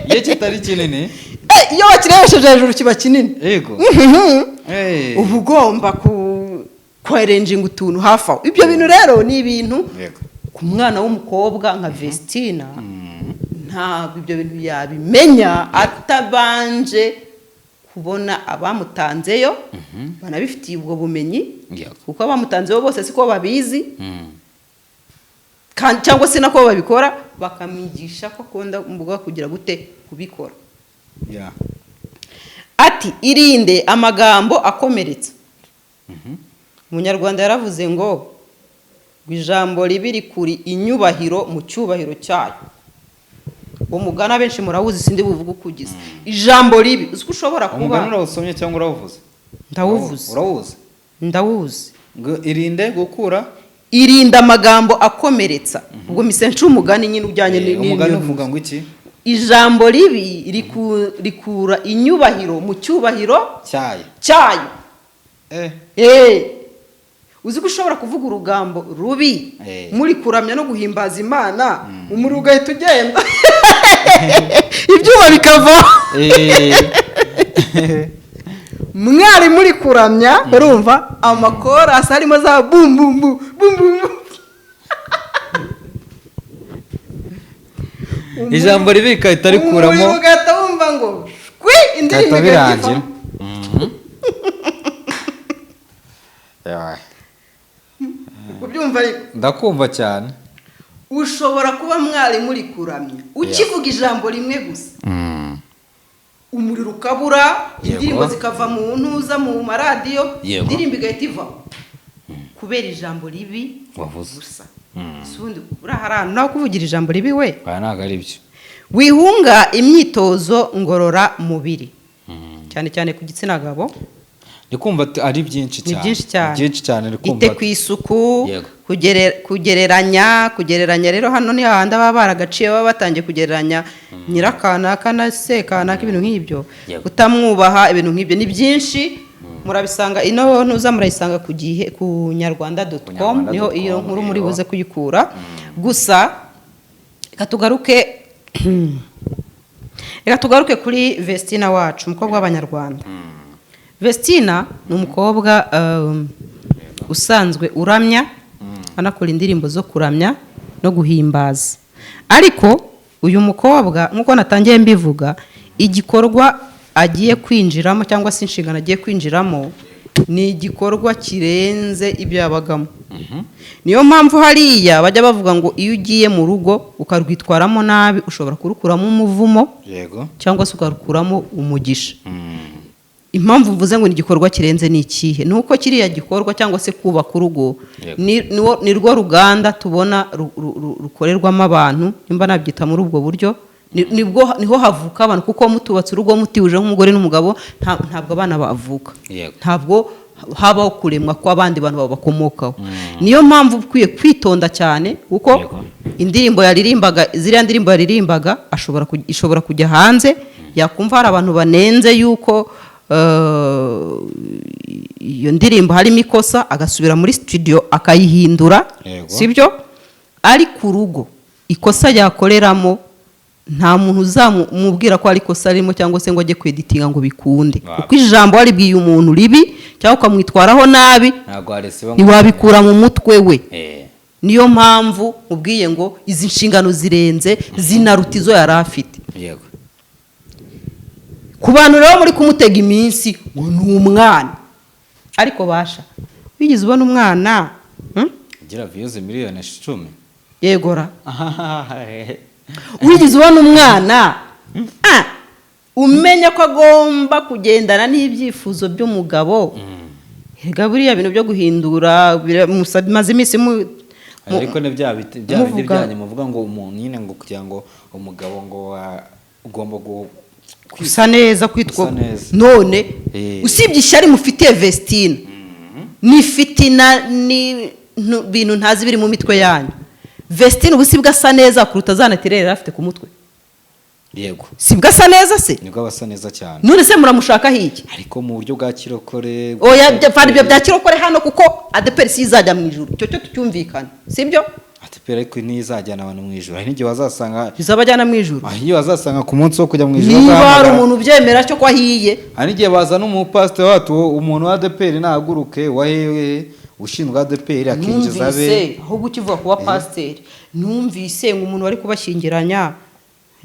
Iyo kitari kinini? Iyo wakirebesheje hejuru kiba kinini. Uba ugomba ku kwarenjinga utuntu hafi aho. Ibyo bintu rero ni ibintu ku mwana w'umukobwa nka Vestina, ntabwo ibyo bintu yabimenya atabanje kubona abamutanzeyo banabifitiye ubwo bumenyi, kuko abamutanzeyo bose siko babizi, cyangwa se nako babikora, bakamwigisha ko akunda umbuga kugira gute kubikora. Ati: "Irinde amagambo akomeretsa." Umunyarwanda yaravuze ngo ijambo ribi rikuri inyubahiro mu cyubahiro cyayo. Uwo mugani abenshi murawuzi, sindi buvuge uko ugize. Ijambo ribi, uzi ko ushobora kuba Umugani urawusomye cyangwa urawuvuze? Ndawuvuze. Urawuzi? Ndawuzi. Ngo irinde gukura Irinda amagambo akomeretsa. Ubwo mise nca umugani nyine ujyanye Umugani uvuga ngo iki? Ijambo ribi rikura inyubahiro mu cyubahiro cyayo. Cyayo. Uzi ko ushobora kuvuga urugambo rubi Eh. muri kuramya no guhimbaza Imana, umuriro ugahita ugenda, ibyuma bikavaho. Mwari muri kuramya, urumva amakorasi harimo za bum bum bum bum bum bum. Ijambo ribi rikahita rikuramo. Umuriro ugahita wumva ngo shwi, indirimbo bigahita igahita birangira. ivamo. Yawe. Kubyumva ariko? Ndakumva cyane. Ushobora kuba mwari muri kuramya, ukivuga ijambo rimwe gusa, umuriro ukabura, indirimbo zikava mu ntuza, mu maradiyo, indirimbo igahita ivaho kubera ijambo ribi Wavuze. gusa. Si ubundi uriya hari ahantu nawe kuvugira ijambo ribi we? Aya ntabwo ari byo. Wihunga imyitozo ngororamubiri, cyane cyane ku gitsina gabo. Ndi kumva ari byinshi Ni cyane. byinshi cyane. Ni byinshi cyane, ndi kumva. Ite ku isuku. Kugereranya rero hano ni hahandi baba baragaciye, baba batangiye kugereranya nyirakanaka na sekanaka, ibintu nk'ibyo. Kutamwubaha, ibintu nk'ibyo ni byinshi. Murabisanga ino ntuza, murayisanga ku gihe, ku nyarwanda.com. Ku Niho iyo nyarwanda.com, nkuru muri iriho. buze kuyikura. Gusa reka tugaruke kuri Vestina wacu, umukobwa w'Abanyarwanda. Vestina ni umukobwa usanzwe uramya, anakora indirimbo zo kuramya no guhimbaza. Ariko uyu mukobwa, nk'uko natangiye mbivuga, igikorwa agiye kwinjiramo cyangwa se inshingano agiye kwinjiramo ni igikorwa kirenze ibyo yabagamo. Niyo mpamvu hariya bajya bavuga ngo iyo ugiye mu rugo ukarwitwaramo nabi, ushobora kurukuramo umuvumo cyangwa se ukarukuramo umugisha. Impamvu mvuze ngo ni igikorwa kirenze ni ikihe? Ni uko kiriya gikorwa cyangwa se kubaka urugo ni rwo ruganda tubona rukorerwamo abantu, nimba nabyita muri ubwo buryo. Nibwo niho havuka abantu, kuko mutubatse urugo mutihuje nk'umugore n'umugabo, ntabwo abana bavuka. Ntabwo habaho kuremwa kw'abandi bantu babakomokaho. Niyo mpamvu ukwiye kwitonda cyane, kuko indirimbo yaririmbaga, ziriya ndirimbo yaririmbaga, ishobora kujya hanze, yakumva hari abantu banenze yuko iyo ndirimbo harimo ikosa, agasubira muri studio akayihindura. Sibyo? Ariko urugo ikosa yakoreramo, nta muntu uzamubwira ko hari ikosa ririmo cyangwa se ngo ajye kweditinga ngo bikunde, kuko ijambo waribwiye umuntu ribi cyangwa ukamwitwaraho nabi, Ntabwo waresiba ngo ntiwabikura mu mutwe we. Niyo mpamvu mubwiye ngo izi nshingano zirenze, zinaruta izo yari afite. Ku bantu rero muri kumutega iminsi ngo ni umwana, ariko basha wigeze ubona umwana, Ugira views miliyoni 10. Yegora, wigeze ubona umwana umenya ko agomba kugendana n'ibyifuzo by'umugabo? Erega buriya bintu byo guhindura maze iminsi Ariko ni bya bya bindi muvuga. byanyu muvuga ngo umuntu nyine ngo kugira ngo umugabo ngo ugomba Gusa neza, kwitwa Gusa neza. none usibye ishyari mufitiye Vestine n'ifitina ni bintu ntazi biri mu mitwe yanyu, Vestine ubu sibwo asa neza kuruta za natirere yari afite ku mutwe? Yego. Sibwo asa neza se? Nibwo aba asa neza cyane. None se muramushakaho iki? Ariko mu buryo bwa kirokore. Oya, vana ibyo bya kirokore hano, kuko ADEPR si izajya mu ijuru, icyo cyo tucyumvikane, sibyo? ADEPR ariko ntizajyana abantu mu ijuru. Hari n'igihe bazasanga Izabajyana mu ijuru. Hari n'igihe bazasanga ku munsi wo kujya mu ijuru Niba hari bazahamagara. umuntu ubyemera cyo ko ahiye. Hari n'igihe bazana umupasiteri wacu, umuntu wa ADEPR nahaguruke, wa hehe, ushinzwe ADEPR, akinjiza abe. Numvise ahubwo ukivuga kuba pasiteri, numvise ngo umuntu wari kubashyingiranya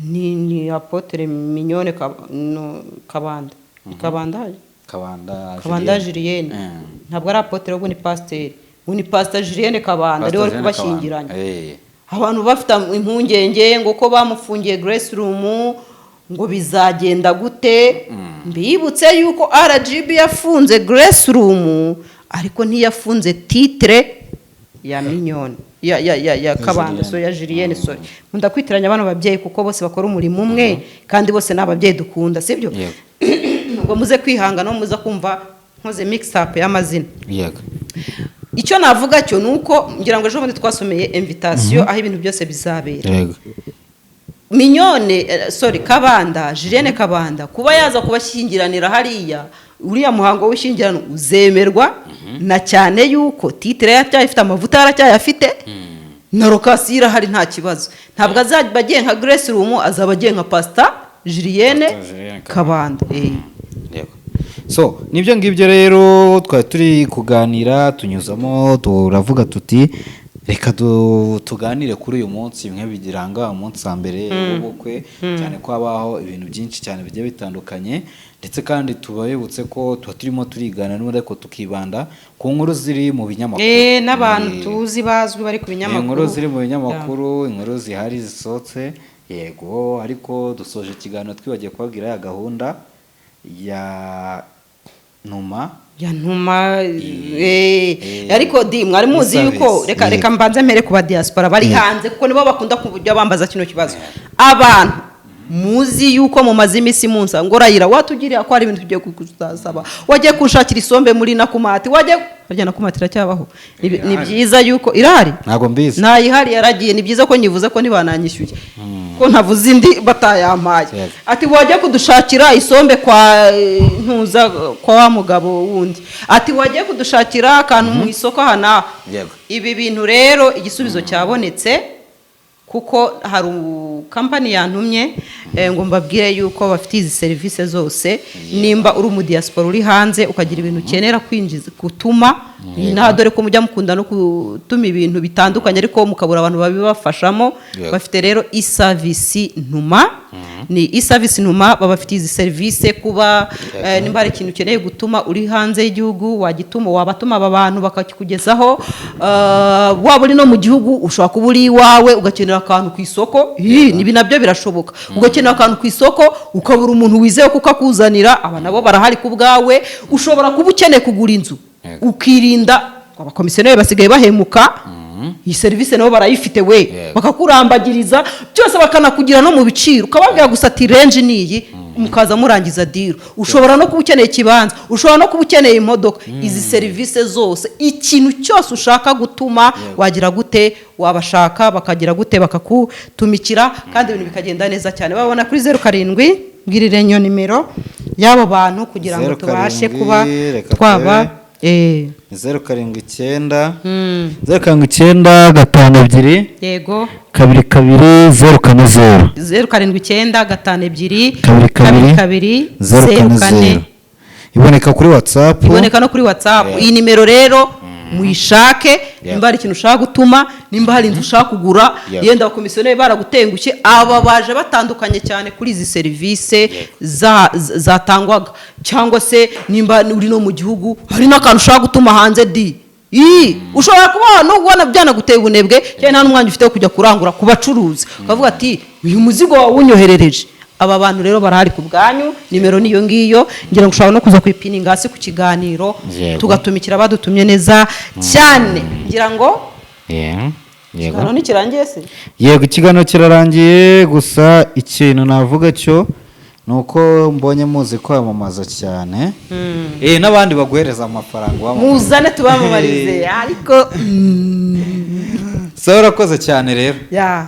ni apôtre Mignone no, Kabanda. Ni Kabanda? Kabanda. Kabanda Julienne. Julienne. Ntabwo ari apôtre, ahubwo ni pasiteri, ngo ni Pastor Julienne Kabanda ariwe wari Pastor Julienne kubashyingiranya. Kabanda. Abantu bafite impungenge ngo ko bamufungiye Grace Room, ngo bizagenda gute? Mbibutse yuko RGB yafunze Grace Room, ariko ntiyafunze titre ya Mignone, ya Kabanda, so ya Julienne, sorry. Nkunda kwitiranya bano babyeyi kuko bose bakora umurimo umwe kandi bose ni ababyeyi dukunda, sibyo? Yego. Ngo muze kwihangana, muze kumva nkoze mix up y'amazina. Icyo navuga cyo ni uko ngira ngo ejo bundi twasomeye invitation aho ibintu byose bizabera. Mignone, sorry, Kabanda Julienne, Kabanda kuba yaza kubashyingiranira hariya, uriya muhango w'ishyingiranwa uzemerwa. Na cyane yuko titre yaracyayifite, amavuta yaracyayafite, na location irahari, nta kibazo. Ntabwo azaba agiye nka Grace Room, azaba agiye nka Pastor Julienne Pastor Julienne. Kabanda. Yego. So nibyo ngibyo rero twari turi kuganira, tunyuzamo turavuga tuti reka tuganire kuri uyu munsi, bimwe bigiranga umunsi wa mbere w'ubukwe, cyane ko habaho ibintu byinshi cyane bigiye bitandukanye. Ndetse kandi tubabibutse ko tuba turimo turigana n'ubundi, ariko tukibanda ku nkuru ziri mu binyamakuru. N'abantu tuzi bazwi bari ku binyamakuru. Inkuru ziri mu binyamakuru, inkuru zihari zisohotse. Yego, ariko dusoje ikiganiro twibagiye kubabwira ya gahunda ya Numa. Ya Ntuma. Ariko di mwari muzi Service. yuko reka mbanze mpere ku ba diaspora bari hanze, kuko nibo bakunda kujya bambaza kino kibazo. Abantu muzi yuko mumaze iminsi munsa ngo rayira watugiriye ko hari ibintu tugiye kuzasaba, wagiye kunshakira isombe muri Nakumatt, wagiye harya Nakumatt iracyabaho? Ni byiza yuko irahari. Ntabwo mbizi. Ntayihari, yaragiye. Ni byiza ko nyivuze ko ntibananyishyuye, ko ntavuze indi batayampaye. Ati wajya kudushakira isombe kwa ntuza, kwa wa mugabo wundi, ati wajya kudushakira akantu mu isoko aha n'aha. Ibi bintu rero igisubizo cyabonetse, kuko hari kampani yantumye ngo mbabwire yuko bafite izi serivisi zose. Nimba uri umudiyasipora uri hanze, ukagira ibintu ukenera kwinjiza, gutuma nta, dore ko mujya mukunda no gutuma ibintu bitandukanye ariko mukabura abantu babibafashamo. Bafite rero e-service Ntuma, ni e-service Ntuma. Baba bafite izi serivisi kuba nimba hari ikintu ukeneye gutuma uri hanze y'igihugu, wagituma, wabatuma aba bantu bakakikugezaho. Waba uri no mu gihugu, ushobora kuba uri iwawe ugakenera akantu ku isoko. Ih, ibi nabyo birashoboka, ugakenera akantu ku isoko ukabura umuntu wizewe kuko akuzanira. Aba nabo barahari ku bwawe. Ushobora kuba ukeneye kugura inzu, ukirinda abakomisiyoneri basigaye bahemuka, iyi serivisi nabo barayifite we. Bakakurambagiriza byose, bakanakugira no mu biciro, ukababwira gusa ati range ni iyi, mukaza murangiza deal. Ushobora no kuba ukeneye ikibanza, ushobora no kuba ukeneye imodoka. Izi serivisi zose, ikintu cyose ushaka gutuma, wagira gute, wabashaka bakagira gute, bakakutumikira kandi ibintu bikagenda neza cyane. Babona kuri 07, mbwirire iyo nimero y'abo bantu kugira ngo Zeru tubashe karindwi, kuba reka twaba turebe. 079, 079 52 22 040. 079 52 22 22 0 0 4 4. 0. Iboneka kuri WhatsApp. Iboneka no kuri WhatsApp. Iyi nimero rero muyishake, nimba hari ikintu ushaka gutuma, nimba hari inzu ushaka kugura, yenda abakomisiyoneri baragutengushye. Aba baje batandukanye cyane kuri izi serivisi zatangwaga. Cyangwa se nimba uri no mu gihugu, hari n'akantu ushaka gutuma hanze di. Ii, ushobora kuba ubona byanaguteye ubunebwe cyangwa nta n'umwanya ufite wo kujya kurangura ku bacuruzi, ukavuga ati uyu muzigo wawe wunyoherereje. Aba bantu rero barahari ku bwanyu. Nimero niyo ngiyo, ngira ngo ushobora no kuza kuyipininga hasi ku kiganiro, tugatumikira abadutumye neza cyane. Ngira ngo ikiganiro ntikirangiye se? Yego, ikiganiro kirarangiye. Gusa ikintu navuga cyo ni uko mbonye muzi kwamamaza cyane, n'abandi baguhereza amafaranga wamamaza. Muzane tubamamarize ariko. So urakoze cyane rero. Ya.